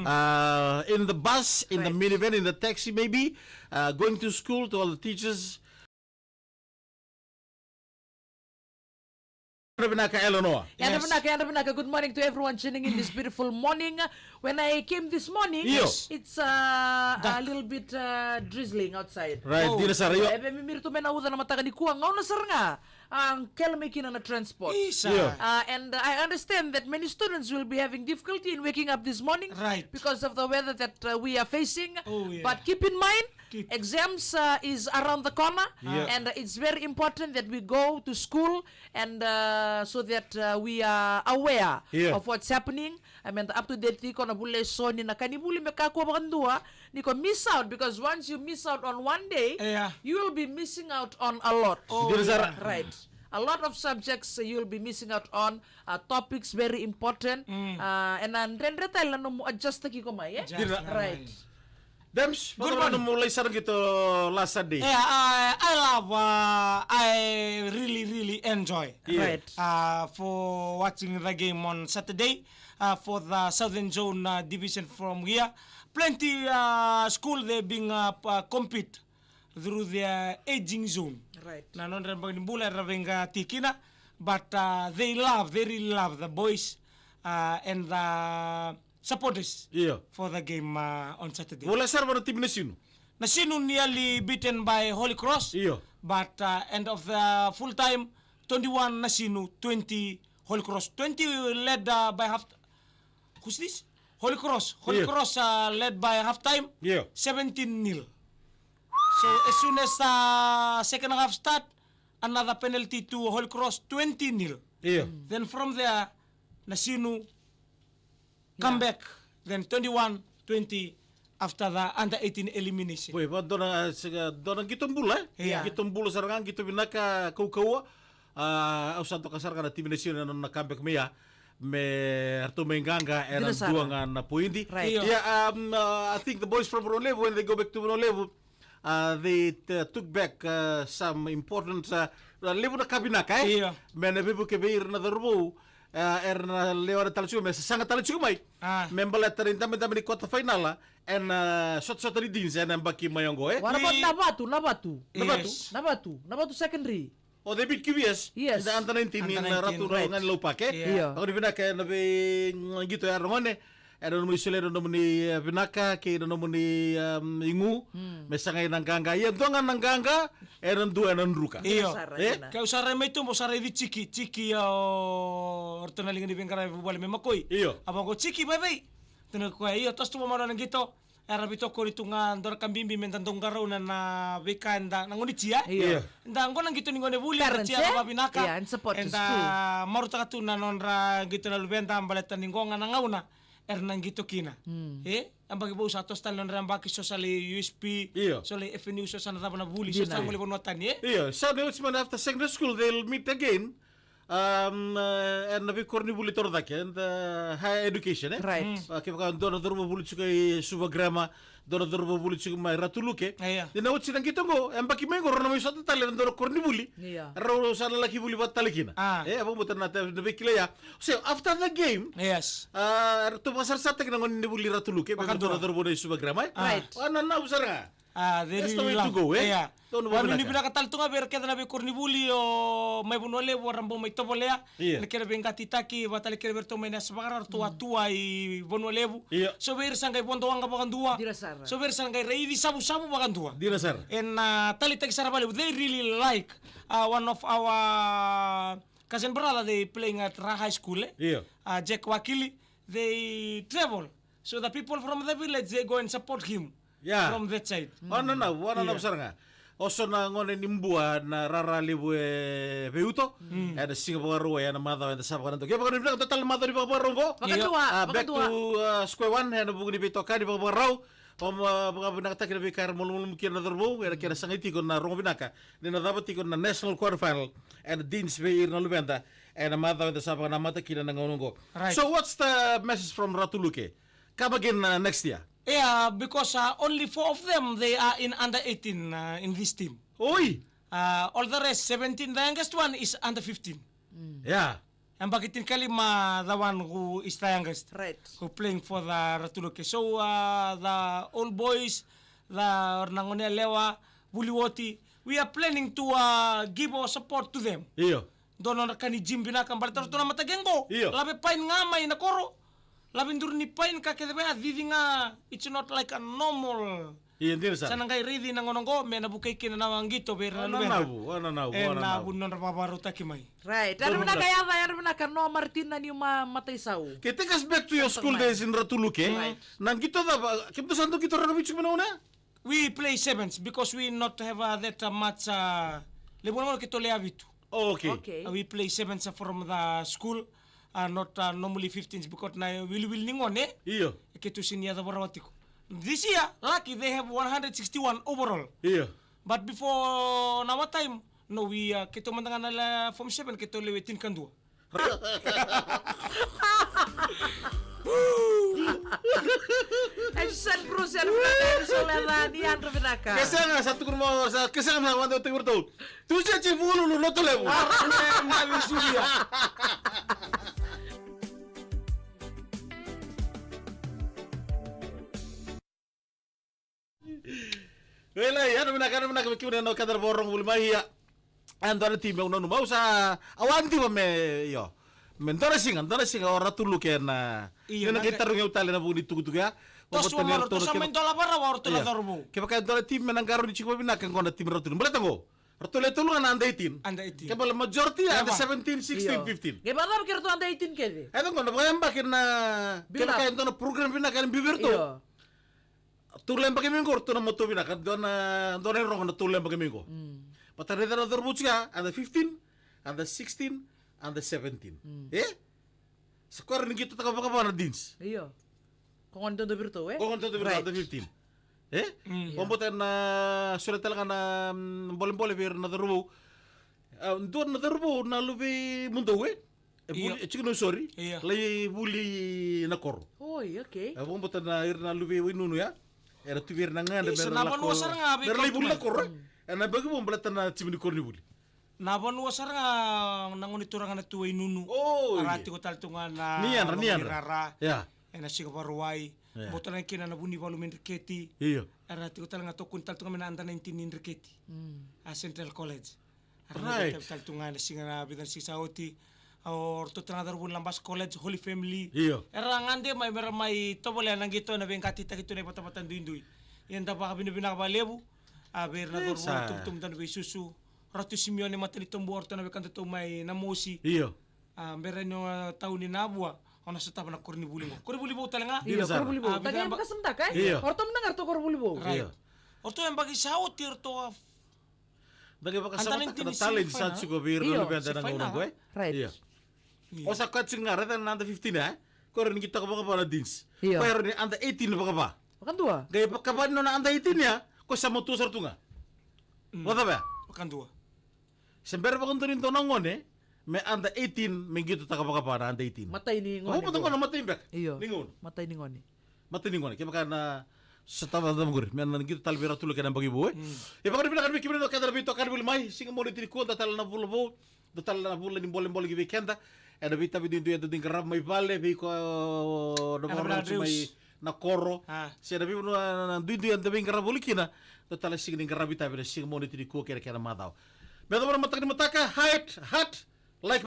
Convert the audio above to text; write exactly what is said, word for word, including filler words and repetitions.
uh, in the bus, in the Right. minivan, in the taxi maybe, uh, going to school, to all the teachers. Yadra vinaka, Eleanor. Yadra Yes. vinaka, yadra vinaka. Good morning to everyone tuning in this beautiful morning. When I came this morning, Io. it's uh, a Dark. little bit uh, drizzling outside. Right, Oh. dina sara, io. E via mimiri tu mai na uca na mataka nikua, gauna sara ga a kele mai kina na transport. Isa. Io. Uh, and I understand that many students will be having difficulty in waking up this morning Right. because of the weather that uh, we are facing. Oh, yeah. But keep in mind, Keep. exams uh, is around the corner, Yeah. and uh, it's very important that we go to school and uh, so that uh, we are aware Yeah. of what's happening. I mean, up to date tiko na vuli, so ni na ka ni vuli me kakua vakadua ni ko miss out, because once you miss out on one day, Yeah. you will be missing out on a lot. Oh, Dina sara. yeah. Right. A lot of subjects uh, you'll be missing out on, uh, topics very important. Mm. Uh, ena dredre tale na nomu adjust taki iko mai, eh? Adjust Dina. na Right. mind. Dems, Good vakarogo morning. nomu lai sara qito last Saturday. Yeah, I, I love, uh, I really, really enjoy. Yeah. Right. Uh, for watching the game on Saturday, uh, for the Southern Zone uh, division from here. Plenty uh, school they being uh, p- uh, compete through their aging zone. Right. Na nodra baki ni bula era veiqati kina, but uh, they love, they really love the boys uh, and the supporters Io. for the game uh, on Saturday. Vula sara vana timi na Sinu. Na Sinu nearly beaten by Holy Cross, Io. but uh, end of the full time, twenty-one na Sinu, twenty Holy Cross. Twenty led uh, by half. Who's this? Holy Cross. Holy Io. Cross uh, led by half time, Io. seventeen nil. So as soon as uh, second half start, another penalty to Holy Cross, twenty nil. Io. Then from there, na Sinu come Yeah. back, then twenty-one twenty after the under eighteen elimination. Boy, va dua na, uh, sega, dua na qito bula, eh? Yeah. Qito bula sara ga, qito vinaka, kaukaua. Uh, au sa toka sara ga na timi na Sinu ena nona comeback mai ya. Me ratou mai qaqa ena Dina sara. dua ga na poidi. Right. Io. Yeah, um, uh, I think the boys from Vanua Levu, when they go back to Vanua Levu, uh, they uh, took back uh, some important, uh, levu na ka vinaka, eh? Io. Me na veivuke vei ira na cauravou, uh, era na lewa na tale tiko, me sasaga tale tiko mai. Ah. Me baleta na idabedabe ni quarter final, ena uh, sotasota ni Deans, ena yabaki mai oqo, eh? What about Navatu, Navatu? Navatu? Yes. Navatu, Navatu secondary. Oh, they beat Q V S? Yes. In the under nineteen Under in uh, nineteen, Ratu right. Ragone Laupake. Yeah. Io. Au ni vinaka ena vei mm, qito ya Ragone. Ena nomuni solia na nomuni uh, vinaka kei na nomuni um, igu. Mm. Me sagai na qaqa. Ia dua ga na qaqa, ena dua ena druka. Io. Sara, Eh? ina. Kau sa rai mai tuba, sa raici Tiki, Tiki o ratou na liga ni veiqaravi vuvale me Makoi. Io. A vaqo Tiki, vaivai. Tukuna koya, io, toso tu vamalo na qito. Era veitokoni tu ga dua na ka bibi me da dau qarauna na veika eda na gone tia. Io. Io. Da qo na qito ni gone vuli, da Parents, tia eh? vakavinaka. Yeah, and support is Eda true. marautaka tu na nodra qito na luveda, baleta ni qo ga na gauna era na qito kina. Mm. E? Yabaki vou sa toso tale nodra yabaki, so sa lai U S P, Io. so lai F N U, so sa na cava na vuli, so Dina. sa gole vanua tani, e? Io, sa na oti mai na after secondary school, they'll meet again. Um, uh, ena veikoronivuli torocake, and the higher education, eh? Right. Mm. Uh, kevaka dua na cauravou vuli tiko i Suva Grammar, dua na cauravou vuli tiko mai Ratu Luke. Io. Dina oti na qito qo, e yabaki mai qo, rau na mai sota tale ena dua na koronivuli. Io. Rau sa na laki vuli vata tale kina. Ah. E, a vakabauta na te-, na veikilai ya. So, after the game, Yes. uh, ratou vakasarasarataki na gone ni vuli Ratu Luke, Vakadua. dua na cauravou na i Suva Grammar, eh? Ah. Right. Ah, na, na, sara ga. Ah, they That's the really way to love. go, eh? Yeah. Donu Au ni vinaka. vinaka tale tu ga vei ira kece na veikoronivuli o mai Vanua Levu, era bau mai tovolea. Yeah. Na kena veiqatitaki, vata tale kei iratou mai na yasa vakarau, ratou a tua i Vanua Levu. Yeah. So vei ira sa qai vodo waqa vakadua. Dina sara. So vei ira sa qai raici savusavu vakadua. Dina sara. Ena taleitaki sara vakalevu, they really like uh, one of our cousin brother, they playing at Ra High School, eh? Yeah. Uh, Jack Wakili, they travel. So the people from the village, they go and support him Yeah. from that side. Wana na, wana na Yeah. sara ga. Oso na gone ni Bua na rara levu e Veiuto. Mm. Ena siga Vakarauwai, ena macawa eda sa vakanadau. Ke vakavinavinaka, dua tale na macawa ni vakavakarau qo. Vakadua, Ah, back vakadua. to uh, square one, ena vuku ni veitokani vakavakarau. Vaka-, vakavinakataki na veika era malumalumu kina na cauravou, ena kena sagai tiko na rogo vinaka ni na cava tiko na national quarterfinal ena Deans vei ira na luveda ena macawa eda sa vakanamata kina na gauna oqo. Right. So what's the message from Ratu Luke? Come again uh, next year. Yeah, because uh, only four of them, they are in under eighteen uh, in this team. Oi! Uh, all the rest, seventeen, the youngest one is under fifteen. Yeah. Yabaki tinikalima, the one who is the youngest. Right. Who playing for the Ratu Luke. So, uh, the old boys, the Ornangone Lewa, Vuliwoti, we are planning to, uh, give our support to them. Io. Dua nodra ka ni gym vinaka, baleta ratou na mataqe qo. Io. Lave pain ga mai na koro. Lave duru ni pain ka kece vaya, cici ga. It's not like a normal. Io, dina sara. Sa na qai raici na gauna qo, me na vukei kina na qito vei ira na luveda. Nanavu, nanavu, e, nanavu. Na vu nodra vakavakarautaki mai. Right. Era vinaka yaca, era vinaka no Martina ni ma, matai sau. Okay, take us back to your school days in Ratu Luke. Right. Na qito cava, kemudou sa dau qito rakavi tiko mai na gauna ya? We play sevens because we not have, uh, that, uh, much, uh, levu na gauna keitou lewe vitu. Oh, okay. Okay. Uh, we play sevens, uh, from the school, uh, not, uh, normally fifteens because na wiliwili ni gone. Io. Keitou sini yacova rawa tiko. This year, lucky they have one hundred sixty-one overall. Io. But before na our time, no, we, uh, keitou mada ga na la form seven, keitou lewe tinikadua. E San Bruce, era vinaka, era solera, ni yadra vinaka. Ke sega, sa tukuna mo, sa, ke sega na wanda o tevura tou. Tu se ti vulu, no, no, to levu. Ah, ne, ne, ne, ne, ne. Ela, ia, na vinaka, na vinaka, me kiu na keda na vakarogo vuli mai, ia. E dua na timi au nanuma, au sa, au a diva me, io. Me dua na siga, dua na siga, o Ratu Luke na, io, ena qai tarogi au tale na vuku ni tukutuku ya. Toso mai, toso mai, dola vara, o ratou na cauravou. Kevaka e dua na timi me na qarauni tiko vakavinaka, qo na timi Ratu Luke. Baleta qo, ratou le tolu ga na under eighteen. Under eighteen. Ke bale majority, under seventeen, sixteen, fifteen. Ke bale ke ratou under eighteen kece. E qo na vakayabaki na, kevaka e dua na program vinaka ena biu vei ratou. Io. Tolu na yabaki mai qo, ratou na matua vinaka, dua na, dua na irogo na tolu na yabaki mai qo. Mm. Baleta raica na cauravou tiko ya, under fifteen, under sixteen, under seventeen. Mm. E? Sa koya ni qitotaka vakava na Deans. Io. Ko gone dodo vei ratou, e? Ko gone dodo vei ratou, under fifteen. E? Mm. Io. Vakabauta na, sole tale ga na, mm, bolebole vei ira na cauravou. A, dua na cauravou na luve i Mudou, e? E vuli, io, e tiko na, sorry. Io. Lai vuli na koro. Oi, okay. E vakabauta na ira na luve i Wainunu ya. Era tu vei ira na gade, io, me ra na lako, vanua sara ga me ra lai vuli na koro. Mm. Ena yabaki vou baleta na timi ni koronivuli. Na vanua sara ga na gone turaga na tu Wainunu. Oi. Era tiko tale tu ga na, ni yadra, ni yadra. Rara. Ia. Ena siga Vakarauwai. Ia. Bau tale ga kina na Vunivalu mai Dreketi. Io. Era tiko tale ga, tokoni tale tu ga mai na under nineteen ni Dreketi. Mm. A Central College. Right. Era na tale tu ga ena siga, na vica na siga sa oti. O ratou tale ga cauravou na Labasa College, Holy Family. Io. Era gade mai me ra mai tovolea na qito ena veiqatitaki tu na ivatavata duidui. Ia da vakavinavinaka vakalevu. A, vei ira na cauravou, sa, tubutubu dau veisusu. Ratu Simione Matanitobu, o ratou na wekadatou mai Namosi. Io. A, bera ni o tauni na vua, o na sotava na koronivuli qo. Koronivuli vou tale ga. Io, dina sara. Koronivuli vou. A, tale ga, vinaka, vakasamataka, e? Io. O ratou mada ga ratou koronivuli vou. Right. Io. O ratou yabaki sa oti, o ratou a, da qai vakasamataka na talent sa tiko vei ira na luveda na gauna qo, e? Right. Io. Io. O sa koya tiko ga, raica na under fifteen, e? Koya ni qitotaka vakava na Deans. Io. Koya ni under eighteen vakava. Vakadua. Qai vakava ni nona under eighteen ya, koya sa matua sara tu ga. Mm. Vakacava ya? Vakadua. Se bera vakadua ni dua na gone me under eighteen me qitotaka vakava na under eighteen. Matai ni gone. Au vou mada qo na matai beka. Io. Ni gauna. Matai ni gone. Matai ni gone. Kevaka na sotava cava qori, me na qito tale vei ira tu Luke ena yabaki vou, e. Mm. E vakavinavinaka vei kemuni na keda na veitokani voli mai, siga Moniti nikua, dua tale na vula vou, dua tale na vula ni bolebole ki vei keda. Ena veitavi duidui eda dui qarava mai vale, vei koya na vakarorogo mai na koro. A. Se na veivanua duidui eda veiqarava voli kina, dua tale siga ni qaravi tavi na siga Moniti nikua kei na kena macawa. Me yacova na mataka ni mataka, height, height, like